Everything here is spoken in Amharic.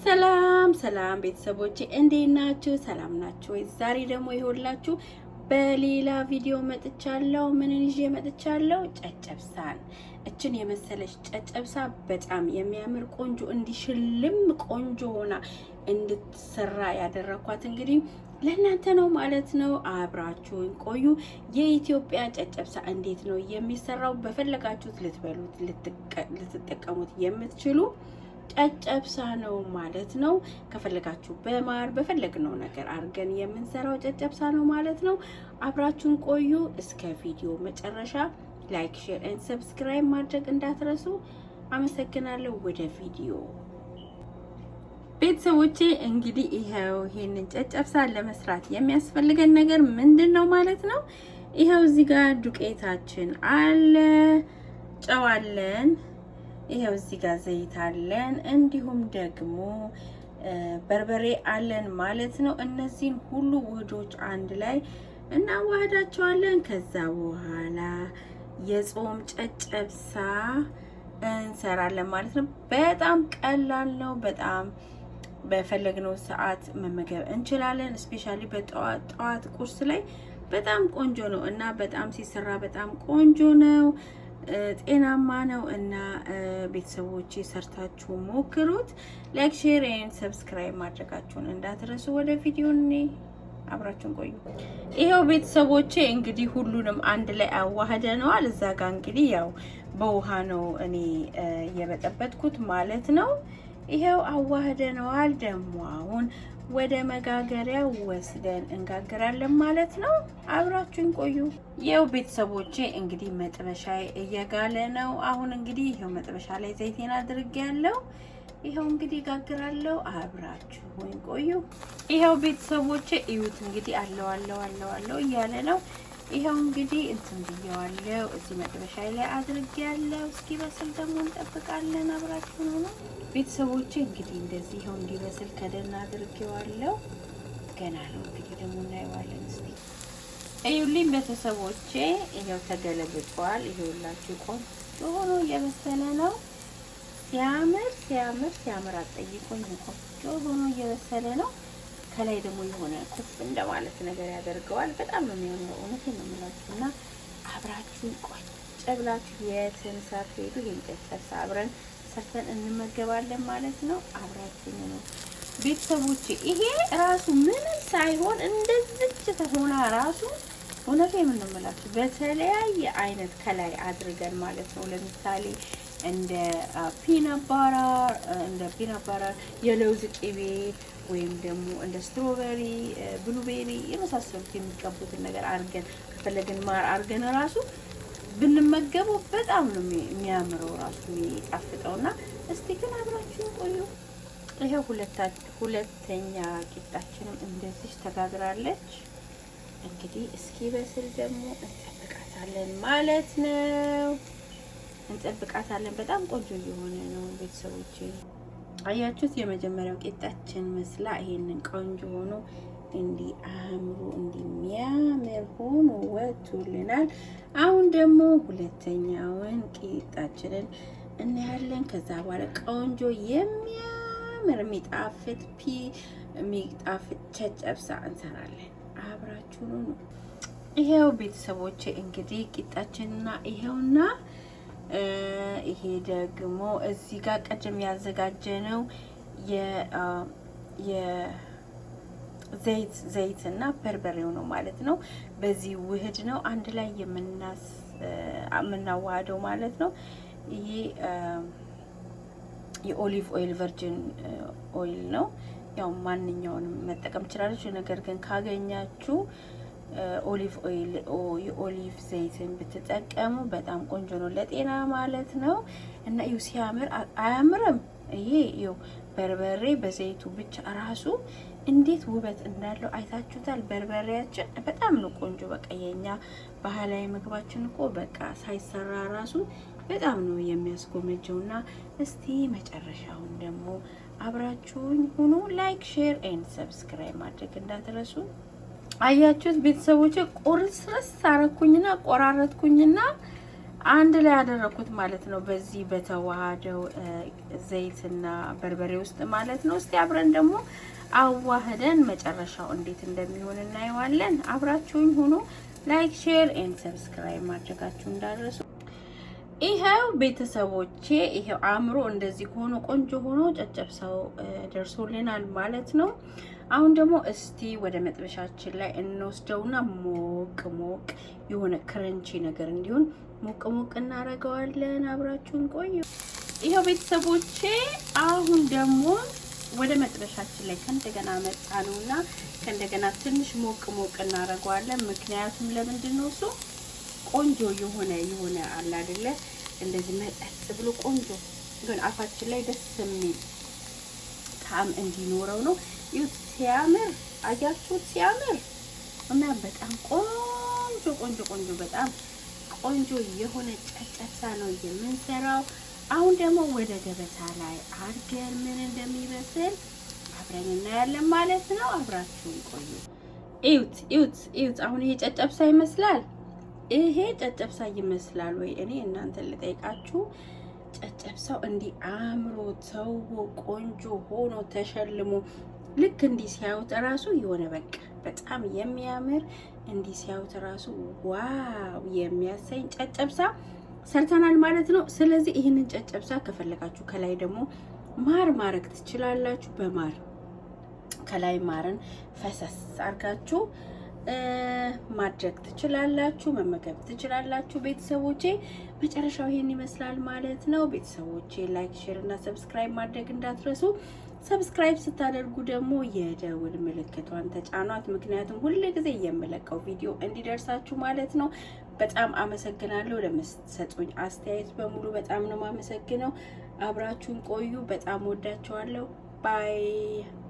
ሰላም ሰላም ቤተሰቦቼ፣ እንዴት ናችሁ? ሰላም ናችሁ ወይ? ዛሬ ደግሞ ይኸውላችሁ በሌላ ቪዲዮ መጥቻለሁ። ምንን ይዤ መጥቻለሁ? ጨጨብሳን። እችን የመሰለች ጨጨብሳ በጣም የሚያምር ቆንጆ እንዲሽልም ቆንጆ ሆና እንድትሰራ ያደረኳት እንግዲህ ለእናንተ ነው ማለት ነው። አብራችሁን ቆዩ። የኢትዮጵያ ጨጨብሳ እንዴት ነው የሚሰራው? በፈለጋችሁት ልትበሉት ልትጠቀሙት የምትችሉ ጨጨብሳ ነው ማለት ነው። ከፈለጋችሁ በማር በፈለግነው ነገር አድርገን የምንሰራው ጨጨብሳ ነው ማለት ነው። አብራችሁን ቆዩ እስከ ቪዲዮ መጨረሻ። Like፣ share and subscribe ማድረግ እንዳትረሱ። አመሰግናለሁ። ወደ ቪዲዮ። ቤተሰቦቼ፣ እንግዲህ ይኸው ይሄንን ጨጨብሳ ለመስራት የሚያስፈልገን ነገር ምንድን ነው ማለት ነው? ይኸው እዚህ ጋር ዱቄታችን አለ፣ ጨው አለን፣ ይኸው እዚህ ጋር ዘይት አለን፣ እንዲሁም ደግሞ በርበሬ አለን ማለት ነው። እነዚህን ሁሉ ውህዶች አንድ ላይ እናዋህዳቸዋለን። ከዛ በኋላ የጾም ጨጨብሳ እንሰራለን ማለት ነው። በጣም ቀላል ነው። በጣም በፈለግነው ሰዓት መመገብ እንችላለን። Especially በጠዋት ጠዋት ቁርስ ላይ በጣም ቆንጆ ነው እና በጣም ሲሰራ በጣም ቆንጆ ነው፣ ጤናማ ነው እና ቤተሰቦቼ ሰርታችሁ ሞክሩት። Like፣ share and subscribe ማድረጋችሁን እንዳትረሱ። ወደ ቪዲዮ እኔ አብራችሁን ቆዩ። ይኸው ቤተሰቦቼ እንግዲህ ሁሉንም አንድ ላይ አዋህደነዋል። እዛ ጋር እንግዲህ ያው በውሃ ነው እኔ የበጠበጥኩት ማለት ነው። ይኸው አዋህደነዋል። ደግሞ አሁን ወደ መጋገሪያ ወስደን እንጋግራለን ማለት ነው። አብራችሁን ቆዩ። ይኸው ቤተሰቦቼ እንግዲህ መጥበሻ እየጋለ ነው። አሁን እንግዲህ ይኸው መጥበሻ ላይ ዘይቴን አድርጌያለሁ። ይኸው እንግዲህ ጋግራለሁ። አብራችሁን ቆዩ። ይኸው ቤተሰቦቼ እዩት እንግዲህ አለው አለው አለው አለው እያለ ነው። ይኸው እንግዲህ እንትን ብየዋለሁ። እዚህ መጥበሻ ላይ አድርጌያለሁ። እስኪበስል ደግሞ እንጠብቃለን። አብራችሁን ሆኖ ቤተሰቦቼ እንግዲህ እንደዚህ ይኸው እንዲበስል ከደና አድርጌዋለሁ። ገና ነው እንግዲህ ደግሞ እናየዋለን። እስቲ እዩልኝ ቤተሰቦቼ፣ ይኸው ተገለብጧል። ይኸውላችሁ ቆንጆ ሆኖ እየበሰለ ነው። ሲያምር ሲያምር ሲያምር አትጠይቁኝ። ቆንጆ ሆኖ እየበሰለ ነው። ከላይ ደግሞ የሆነ ኩፍ እንደማለት ነገር ያደርገዋል። በጣም ነው የሚያምረው። እውነቴን ነው የምላችሁ እና አብራችሁ ቆጭ ብላችሁ የትም ሳትሄዱ ይሄን ጨጨብሳ አብረን ሰርተን እንመገባለን ማለት ነው። አብራችሁ ነው ቤተሰቦቼ። ይሄ ራሱ ምንም ሳይሆን እንደዚች ተሆና ራሱ እውነቴን ነው የምላችሁ በተለያየ አይነት ከላይ አድርገን ማለት ነው። ለምሳሌ እንደ peanut butter፣ የለውዝ ቅቤ ወይም ደግሞ እንደ strawberry፣ blueberry የመሳሰሉት የሚቀቡትን ነገር አድርገን ከፈለግን ማር አድርገን ራሱ ብንመገበው በጣም ነው የሚያምረው፣ ራሱ የሚጣፍጠው። እና እስቲ ግን አብራችሁን ቆዩ። ይሄው ሁለተኛ ቂጣችንም እንደዚህ ተጋግራለች። እንግዲህ እስኪበስል ደግሞ እንጠብቃታለን ማለት ነው። እንጠብቃታለን። በጣም ቆንጆ እየሆነ ነው ቤተሰቦቼ። አያችሁት? የመጀመሪያው ቂጣችን መስላ ይሄንን ቆንጆ ሆኖ እንዲህ አምሮ እንዲህ የሚያምር ሆኖ ወጥቶልናል። አሁን ደግሞ ሁለተኛውን ቂጣችንን እናያለን። ከዛ በኋላ ቆንጆ የሚያምር የሚጣፍጥ ጨጨብሳ እንሰራለን። አብራችሁን ነው። ይሄው ቤተሰቦቼ እንግዲህ ቂጣችንና ይሄውና ይሄ ደግሞ እዚህ ጋር ቅድም ያዘጋጀነው የዘይት ዘይት እና በርበሬው ነው ማለት ነው። በዚህ ውህድ ነው አንድ ላይ የምናዋህደው ማለት ነው። ይሄ የ olive oil፣ virgin oil ነው። ያው ማንኛውንም መጠቀም ትችላላችሁ። ነገር ግን ካገኛችሁ olive oil፣ የ olive ዘይትን ብትጠቀሙ በጣም ቆንጆ ነው ለጤና ማለት ነው። እና ይኸው ሲያምር አያምርም? ይሄ ይኸው በርበሬ በዘይቱ ብቻ ራሱ እንዴት ውበት እንዳለው አይታችሁታል። በርበሬያችን በጣም ነው ቆንጆ። በቃ የኛ ባህላዊ ምግባችን እኮ በቃ ሳይሰራ ራሱ በጣም ነው የሚያስጎመጀው። እና እስቲ መጨረሻውን ደግሞ አብራችሁኝ ሁኑ። Like፣ share and subscribe ማድረግ እንዳትረሱ። አያችሁት ቤተሰቦች፣ ቁርስርስ አረኩኝና ቆራረጥኩኝና አንድ ላይ ያደረኩት ማለት ነው። በዚህ በተዋሃደው ዘይትና በርበሬ ውስጥ ማለት ነው። እስቲ አብረን ደግሞ አዋህደን መጨረሻው እንዴት እንደሚሆን እናየዋለን። አብራችሁኝ ሁኑ። Like፣ share and subscribe ማድረጋችሁ እንዳትረሱ። ይኸው ቤተሰቦቼ፣ ይኸው አምሮ እንደዚህ ሆኖ ቆንጆ ሆኖ ጨጨብሳው ደርሶልናል ማለት ነው። አሁን ደግሞ እስቲ ወደ መጥበሻችን ላይ እንወስደውና ሞቅ ሞቅ የሆነ crunchy ነገር እንዲሆን ሞቅ ሞቅ እናደርገዋለን። አብራችሁን ቆዩ። ይኸው ቤተሰቦቼ፣ አሁን ደግሞ ወደ መጥበሻችን ላይ ከእንደገና መጣ ነውና ከእንደገና ትንሽ ሞቅ ሞቅ እናደርገዋለን። ምክንያቱም ለምንድን ነው እሱ ቆንጆ የሆነ አለ አይደለ፣ እንደዚህ መጠጥ ብሎ ቆንጆ ግን አፋችን ላይ ደስ የሚል ጣዕም እንዲኖረው ነው። ይኸው ሲያምር አያችሁት? ሲያምር እና በጣም ቆንጆ ቆንጆ ቆንጆ በጣም ቆንጆ የሆነ ጨጨብሳ ነው የምንሰራው። አሁን ደግሞ ወደ ገበታ ላይ አድርገን ምን እንደሚመስል አብረን እናያለን ማለት ነው። አብራችሁን ቆዩ። እዩት እዩት እዩት። አሁን ይሄ ጨጨብሳ ይመስላል። ይሄ ጨጨብሳ ይመስላል ወይ? እኔ እናንተን ልጠይቃችሁ። ጨጨብሳው እንዲህ አምሮ ተውቦ ቆንጆ ሆኖ ተሸልሞ ልክ እንዲህ ሲያዩት እራሱ የሆነ በቃ በጣም የሚያምር፣ እንዲህ ሲያዩት እራሱ wow የሚያሰኝ ጨጨብሳ ሰርተናል ማለት ነው። ስለዚህ ይህንን ጨጨብሳ ከፈለጋችሁ ከላይ ደግሞ ማር ማድረግ ትችላላችሁ። በማር ከላይ ማርን ፈሰስ አድርጋችሁ ማድረግ ትችላላችሁ፣ መመገብ ትችላላችሁ። ቤተሰቦቼ፣ መጨረሻው ይሄን ይመስላል ማለት ነው። ቤተሰቦቼ፣ like፣ share እና subscribe ማድረግ እንዳትረሱ። Subscribe ስታደርጉ ደግሞ የደውል ምልክቷን ተጫኗት፣ ምክንያቱም ሁል ጊዜ የምለቀው ቪዲዮ እንዲደርሳችሁ ማለት ነው። በጣም አመሰግናለሁ ለምትሰጡኝ አስተያየት በሙሉ፣ በጣም ነው የማመሰግነው። አብራችሁን ቆዩ። በጣም ወዳችኋለሁ። Bye.